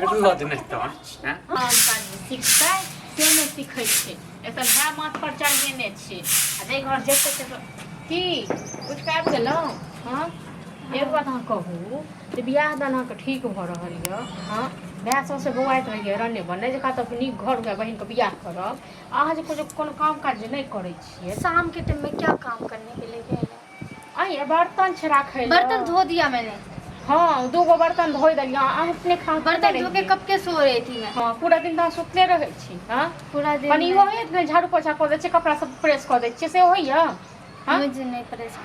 निर्लज नहि तहन हैं? काम काज सिखतै से नहि सिखै छै एतऽ भाय माथ पर चढ़ेने छै आ जाहि घर जेतै से की उठि कऽ आबि गेलहुँ? हँ, एक बात अहाँ कहू जे बियाह दान अहाँके ठीक भऽ रहल यऽ? हँ, भाय सौंसे बौआइत रहैए रने बने जे कतऽ नीक घर हुए बहिनके बियाह करब, अहाँ जे कोनो कोनो काम काज जे नहि करै छियै। शाम के टाइम में क्या काम करने के लिए गए? आइए बर्तन छै राखै लए। बर्तन धो दिया मैंने। हँ, दूगो बर्तन धोइ देलियै, अहाँ अपने खा बर्तन धो के कब के सो रही थी मैं। हँ, पूरा दिन तऽ अहाँ सुतले रहै छी। हँ, पूरा दिन कनि इहो होइए ने, झाड़ू पोछा कऽ दै छियै, कपड़ा सब प्रेस कऽ दै छियै, से होइए? हाँ? मुझे नहीं प्रेस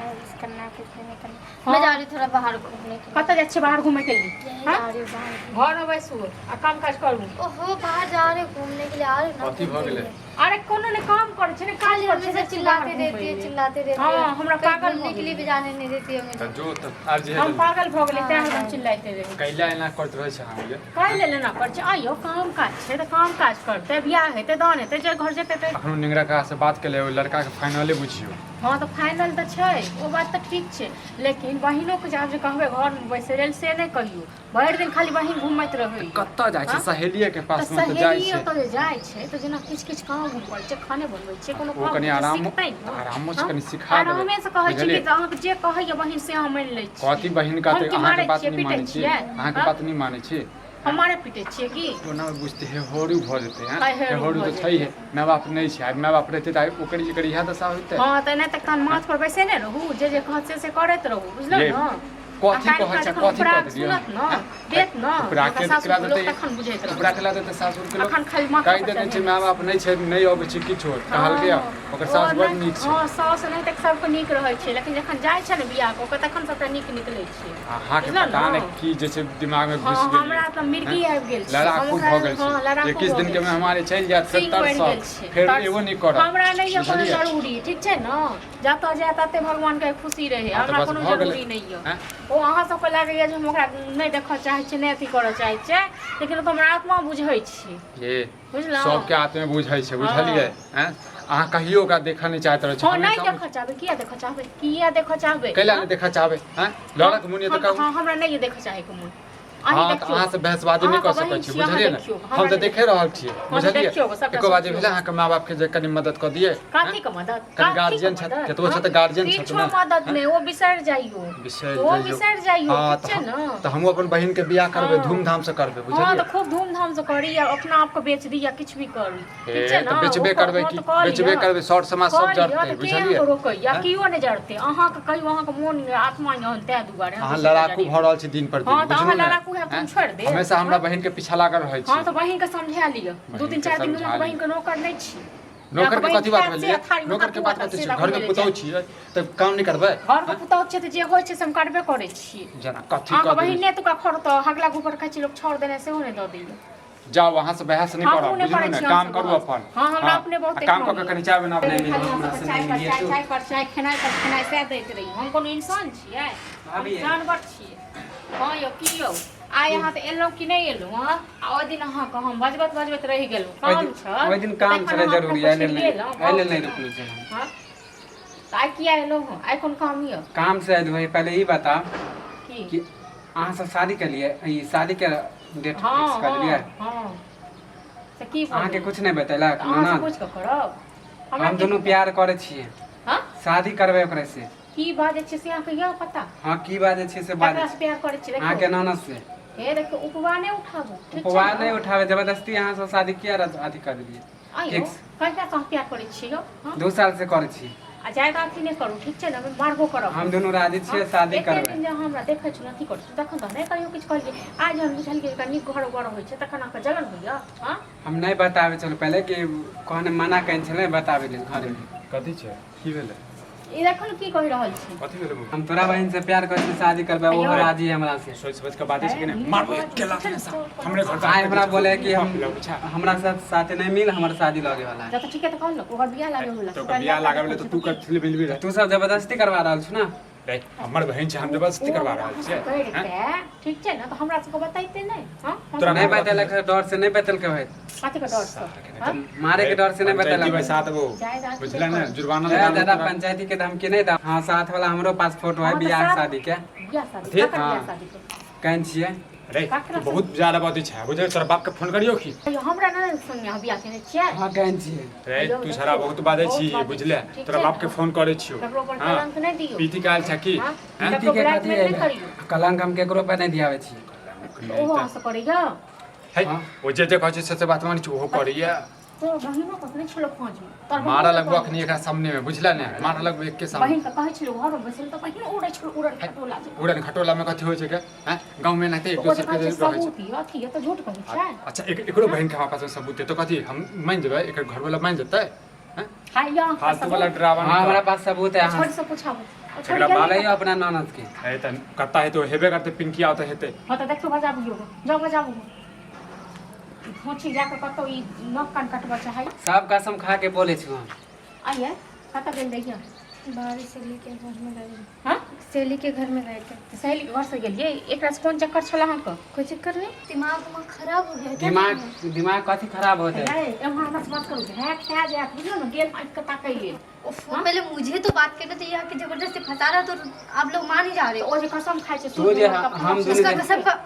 करना है, कुछ भी नहीं करना। हाँ। मैं जा रही हूँ थोड़ा बाहर घूमने के लिए। कतऽ जाइ छियै बाहर घूमैके लिए? यहीं हाँ? जा रही हूँ बाहर। घरमे बैसू आ काम काज करू। ओहो, बाहर जा रहे घूमने के लिए, आ रहे ना? कथी भऽ गेलै? अरे कोनो ने काम करै छै ने काज खाली करै छै, हमेशा जाइ छियै चिल्लाते बाहर रहती घूमै है, लए। चिल्लाते रहती हाँ, है। हमरा कहीं पागल घूमने भऽ के लिए गेलै। भी जाने नहीं देती है मुझे। तऽ जो तऽ आब जे हम हेतै। पागल भऽ गेलै तैं हाँ। हरदम चिल्लाइते रहै। कैला एना करैत रहै छै अहाँ ये? काल्हि लेल एना करै छै? आइयो काम काज छै तऽ काम काज करतै, बियाह हेतै, दान हेतै, जे घर जेतै तऽ अखनो निंगरा काका से बात केलियै, ओहि लड़काके फाइनले बुझियौ। हँ, तऽ फाइनल तऽ छै, ओ बात तऽ ठीक छै, लेकिन बहिनोके जे आब जे कहबै घरमे बैसै लेल से नहि कहियौ। भरि दिन खाली बहिन घूमैत रहै। कतऽ जाइ छै? हाँ? सहेलिये के तऽ पास मे तऽ जाइ सहेली छै। ओतऽ जे जाइ छै तऽ जेना किछु किछु काम उम करै छै, खाने बनबै छै, कोनो ओ काम कनि होइ छै, आराम सिखतै ने। आरामो से हाँ? कनि सिखा देबै। आरामे से कहै छी कि बुझलियै? तऽ अहाँके जे कहैया बहिन से अहाँ मानि लै छी। कथी बहिन हम कहतै? की अहाँके मारै बात छियै, नहि पीटै मानै छी? छियै? अहाँके हाँ? बात नहि मानै छी? हम मारै पीटै छियै की? ओना बुझतै हेहोरू भऽ जेतै। हैं, हेहोरू हेहोरू भऽ तऽ जेतै। छैहे, माय बाप नहि छै। आइ माय बाप रहितै तऽ आइ ओकर एकर इएह दशा होइतै? हँ, तऽ नहि तऽ कान माथ पर बैसेने रहू, जे जे कहत से से करैत रहू, बुझलहुँ ये ने? कथी आ काल्हि कहै छै? जखन कथी उपराग कऽ देलियै? सुनत ने, हैं? देत ने उपराग अहाँके के सासुर केला के लोक देतै? तखन बुझैत रहत। उपरा केला देतै सासुर के लोक? अखन खाली माथा कहि पर देने छै चढ़ेने माय बाप नहि छै, नहि अबै छै किछो कहलकै। हँ, ओकर ओ सास बड़ नहि नीक छै। हँ, साउस नहि तऽ सबके नीक रहै छै, लेकिन जखन जाइ छै ने बियाह कऽ के तखन सबटा नीक निकलै छै। अहाँके बुझलहुँ पता ने? नहि की जे छै दिमागमे हँ, घुसि गेल। हमरा तऽ मिर्गी आबि गेल छै। हम लड़ाकू ओकरा भऽ गेल हँ, छै। लड़ाकू 21 भऽ दिन के गेल छै। मेहमानी चलि जायत से सींग बढ़ि गेल तरसत छै। फेर एबो नहि करत। हमरा नहि यऽ कोनो बुझलियै? जरूरी, ठीक छै ने? जतऽ जाय तते भगवानके खुशी रहै। हँ, तऽ हमरा बस कोनो भऽ गेलै। जरूरी नहि यऽ। आँय? ओ अहाँ सबके लागैया जे हम ओकरा नहि देखऽ चाहै छियै, नहि अथी करऽ चाहै छियै, लेकिन ओ तऽ हमर आत्मा बुझै छै। ये बुझलहुँ? सबके आत्मे बुझै छै, बुझलियै? आँय, अहाँ कहियो ओकरा देखऽ नहि चाहैत रहै छी। हँ, नहि हमेशा देखऽ चाहबै। किया देखऽ चाहबै? किया देखऽ चाहबै? कैला नहि देखऽ चाहबै? आँय, लड़क मोन यऽ तऽ कहू। हँ, हमरा नहि देखऽ चाहैके मोन। अहीं हँ, तऽ देखियौ। अहाँ से बहसबाजी नहि अहाँके कऽ सकै बहिन छी, छी, अहाँ बुझलियै ने? देखियौ। हम हमरा तऽ नहि देखे रहल छियै, हँ, तऽ बुझलियै? देखियौ, सबटा एको बार जे सोचियौ। भेलै अहाँके माय बापके जे कनि मदद कऽ दियै? कथी के मदद? कनि कथी के गार्जियन छथि, मदद? केतबो छथि तऽ गार्जियन छथि किछो ने। मदद नहि, ओ बिसरि जाइयो। बिसरि ओ जइयौ। बिसरि जाइयो, हँ, ठीक छै तऽ ने? तऽ हमहूँ अपन बहिनके बियाह करबै, हँ। धूमधाम से करबै। हँ, बुझलियै? तऽ खूब धूमधाम से करी या अपना आपके बेच दी या किछु भी करी, हे ठीक छै तऽ ने? बेचबे ओ करबै। हँ, की तऽ कऽ बेचबे लिअ। करबै, सर समाज कऽ सब लिअ जरतै, तऽ के बुझलियै? अहाँके रोकैया? आँय? केओ नहि जरतै अहाँके। कहियो अहाँके मोन आत्मा यऽ ताहि दुआरे अहाँ अहाँके सबके लड़ाकू जरेबै। भऽ रहल छी दिन पर दिन। हँ, तऽ बुझलू अहाँ ने? लड़ाकू हैब तऽ हम आँय? छोड़ि देब? हमेशा हमरा हँ? बहिन के पीछा लागल रहै हँ, छी। तऽ बहिनके समझा लिअ। दू दिन बहिनके 4 दिन समझा हम लिअ। बहिनके नौकर नहि छी। नौकर के बहिन कथी बात खायत से भेलै? थारीमे नौकर के हाथ बात धोअत कथी से छै? घर के घुमै लए पुतहु जायत। छियै तऽ काम नहि करबै? घरके पुतहु छियै तऽ जे होइ छै से हम करबे करै छियै। जेना कथी अहाँके कऽ बहिन देबै? नहि एतुका खड़तऽ हगला गोबर खाइ छी लोक, छाउर देने सेहो नहि दऽ दैया। जाउ, अहाँ से बहस नहि हमहूँ करब, नहि बुझलू करै ने? छी काम अहाँसँ करू बहस। अपन। हँ, हमरा अपने आ बहुत काम कऽ काम के यऽ। कनि चाय बनाबू। नहि मिली, खाली हमरा अहाँ से सबके चाय नहि पर मिलियै चाय, तू। चाय पर चाय, खेनाइ पर खेनाइ सएह दैत रही। हम कोनो इंसान छियै? हम भाभी। जानवर छियै? हँ यौ, की यौ, आइ अहाँ तऽ एलहुँ कि नहि एलहुँ? हँ, आ ओहि दिन अहाँके हम बजबैत बजबैत रहि गेलहुँ, ओहि काम दिन छल। ओहि दिन काम तखन छलै अहाँ जरूरी, अपना एहि लेल नहि गेलहुँ। एहि लेल नहि रुकलहुँ छलै। हँ, तऽ आइ किया एलहुँ हँ? आइ कोन काम यऽ? काम से आयल वही, पहिले ई बताउ की? कि अहाँ सब शादी केलियै, ई शादी के डेट हँ। फिक्स कऽ लेलियै? हँ हँ, तऽ की भऽ अहाँके गेल? कुछ नहि बतेलक तऽ अहाँसँ ननद? पूछि कऽ करब? हमरा हम की दुनू पता? प्यार करै छियै। हँ, शादी करबै ओकरे से। की बाजै छियै से अहाँके यऽ पता? हँ, की बाजै छियै से बाजै ककरा से छी। प्यार करै छियै? अहाँके देखियौ ननद से। हे, देखियौ, उपवाह नहि उठाबू, ठीक छै उपवाह ने? नहि उठाबै, जबरदस्ती अहाँ सब शादी किया अथी कर देलियै? आइयो फिक्स कहिया से अहाँ प्यार करै छियै यौ? हँ? 2 साल से करै छी। आ जायदा अथी नहि करू, ठीक छै ने? मारबो करब। हम दुनू राजी छियै, हँ, शादी एते करबै। दिन जे अहाँ हमरा देखै छी, अथी करै छी, तखन तऽ नहि कहियो किछु कहलियै। आइ जहन बुझलियै एकरा नीक घर बर होइ छै तखन अहाँके जलन होइया? हँ? हम नहि बताबै छलहुँ पहिले कि कहने मना केने छलै बताबै लेल घरेमे। कथी छै? की भेलै? ई देखो ने की कहि रहल छी। कथी भेलै बौआ? हम तोरा बहिन से प्यार करै छी, शादी करबै, ओहो अय्यो। राजी है हमरा से। सोचि समझि कऽ बाजै छै कि नहि? मारबो एक के लात ने सा। हमरे घर आइ हमरा बोले कि हम पूछा हमरा साथ साथे नहीं मिल, हमर शादी लगे वाला है। जब तऽ ठीके तऽ कहलक, ओकर बियाह लागे होला। तऽ ओकर बियाह लागल तऽ तू कथी मिलबी रहे? तू सब जबरदस्ती करवा रहल छु ना। रे, हमर बहिन छै, हम जबरदस्ती करवा रहल छियै? हैं? ठीक छै ने, तऽ हमरा सबके बतैते नहि? हँ? तोरा नहीं बतेलक है, डर से नहीं बतेलक है। कथी के डर से? हँ? मारे के डर से नहीं पंचायती बतेलक। बैसा देबो, जायद आदमी बुझले ने? जुर्माना ए लगा दादा, देबो। पंचायती के धमकी नहीं दा। हाँ, साथ वाला हमरो पास फोटो है हाँ, तऽ बियाह साथ- शादी के। बियाह शादी ठीक, ककर? हाँ। बियाह शादी के कहन छियै? अरे ककरा तू बहुत ज्यादा बजै छै बुझल तोरा बाप के फोन करियो की संगे? हमरा नहि संगे अहाँ बियाह केने छियै हाँ केहन छियै रे हेलो, तू देखियौ, सारा बहुत बाजै बहुत छी बाजै बुझले ठीक तोरा छै बाप के ने? फोन करै छियो ककरो पर हाँ। कलंक नहि दियौ पीती काल छै की हाँ? हैं? ककरो पीती के कथी ब्लैकमेल नहि करियौ कलंक हम केकरो पर नहि दियाबै छियै नहि ओहो तऽ- अहाँ से करैया है हाँ। ओ जे जे कहै छै से से बात मानै छै ओहो करैया तोर बहिनो कखने छलो खोजमे तोर मारा लगबो अखनी एकरा सामने में बुझला ने मारा लगबो एक के सामने बहिन के कहै छलो घर में बैसल तऽ बहिन उड़ै छलो उड़न खटोला जे उड़न खटोला में कथी होइ छै के हैं गांव में एनाहिते एक ओ जे दोसर कहै के छै रहै छै सबूत यऽ अथी यऽ तऽ झूठ कहै छै अच्छा एकरो बहिन के हमरा पास में सबूत है तो कथी हम मान जेबै एकर घर वाला मान जेतै हैं हाय यऽ अहाँके फालतू वाला सबूत। ड्रामा हाँ नहीं हमरा कर। पास सबूत है अहाँ छोड़ी से पुछाबू ओ छोड़ी एकरा गेलै बाप- बोलैयौ अपना ननद के है त कत्ता हेतै ओ हेबे करतै पिंकी आवत हेतै हँ तऽ देखियौ बजाबियौ जाउ बजाबू घोची जाकऽ कतौ ई नख कान कटबऽ चाहै सब कसम खा के बोले छी हम आइए कतऽ गेल रहियै बाहर सहेली के घर में गए हँ सहेली के घर में गए थे तऽ सहेलीके घरसँ गेलियै एकरासँ कोन चक्कर छल अहाँके कोई चक्कर नहीं दिमाग उमाग खराब हो गया क्या दिमाग दिमाग कथी खराब होते है एम्हर हमरा से बात करू भए खा जायत बुझलियौ ने गेल आँखि के ताकै लेल उफ, वो पहले मुझे तो बात करना चाहिए आके जबरदस्ती फंसा रहा तो आप लोग मान ही जा रहे तऽ हो ओ जे कसम खाइ छै तू जे सूद हम दुनू उसका जे कसम का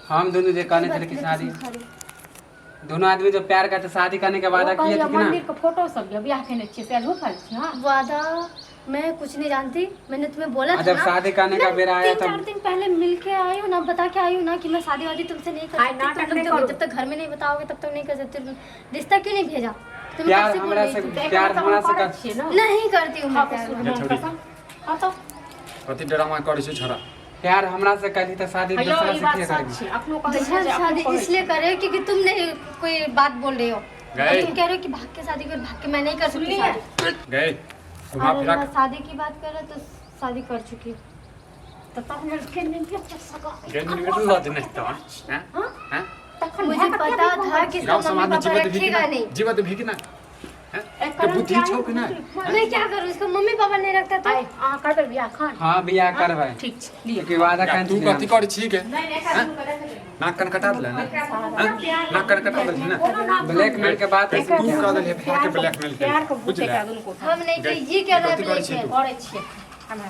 हम दोनों जे कहने थे कि शादी कसम खा रही हूँ। दोनों आदमी जो प्यार करते शादी करने के वादा किए थे कि ना मंदिर के फोटो सब यऽ बियाह केने छियै से झूठ बाजै छी हँ वादा मैं कुछ नहीं जानती मैंने तुम्हें बोला और था जब ना शादी करने का मैं बेरा आया तीन तब चार दिन पहले मिल के आई हूँ ना बता के आई हूँ ना कि मैं शादी वादी तुमसे नहीं कर आय, सकती नाटक तुम नहीं लोग करो। जब तक घर में नहीं बताओगे तब तक नहीं कर सकती रिश्ता क्यों नहीं भेजा तुम्हें प्यार कब से बोल हमरा रही से थी? तऽ प्यार एकरा तऽ हमरा हम से करै कर छियै ने नहीं करती हूँ मैं हँ तऽ प्यार सुन ये हम छोड़ी। कसम हँ तऽ कथी ड्रामा करै छै छोरा प्यार हमरा से करली तो शादी हेलो दूसरा ई से बात किया सच करबी छै अपनो कहै दूसरा छै से जे शादी अपनो कहै इसलिए कर रहे हो क्योंकि तुम नहीं कोई बात बोल रहे हो गए। और तुम कह रहे हो कि भाग के शादी कर भाग के मैं नहीं कर सकती सुनलियै? शादी गए घुमा अरे फिरा मैं शादी की बात कर रहे हो तो शादी कर चुकी हूँ तऽ तखन के निकल सका गए निकल लज नहीं तो हैं हाँ? हैं तखन मुझे भए कऽ पता किया था कि गांव इसका समाज मम्मी में पापा जीवत भी कि रखेगा ना नहीं जीवत भी कि ना हैं एक के कलम बुद्धि के छौ कि ना मैं क्या करूँ इसका मम्मी पापा नहीं रखता तो आइ अहाँ करबै बियाह खान हाँ बियाह करबै ठीक छै लिअ क्योंकि वादा या करने तू थे कथी हम। करै छी के नहि नहि एकरा दुनू के देख लिअ। नाक कान कटा देले ना हैं? नाक कान कटा देलही ना कोनो नाक ब्लैकमेल के बात तू कह देलही भाई के ब्लैकमेल के प्यार के भूत बुझले एकरा दुनू को हम नहीं गए। कि ये कह रहा है कथी करै छी ब्लैकमेल तू करै छियै हमरा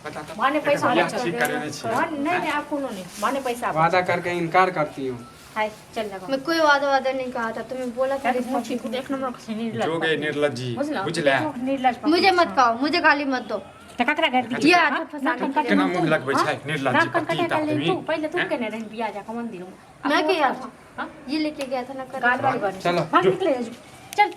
बता त माने पैसा बियाह बचल। ठीक करेने छी हाँ, नहीं नहीं आप कोनो नहीं माने पैसा वादा करके इनकार करती हूँ हाय चल लगा मैं कोई वादा वादा नहीं कहा था तुम्हें बोला था रिश्ता छी एक नंबर के निर्लज जो गे निर्लज जी बुझला बुझले निर्लज मुझे मत कहो मुझे गाली मत दो त ककरा गारि दी ये आता फंसाने के लिए। केना मुंह लगबै छै निर्लज जी नाक कान पति कटा त ले आदमी तू पहिले तू केने रही बियाह जा के मंदिर में मैं क्या था हाँ? ये लेके गया था ना कर गाल वाली बात चलो। भाग निकले जा चल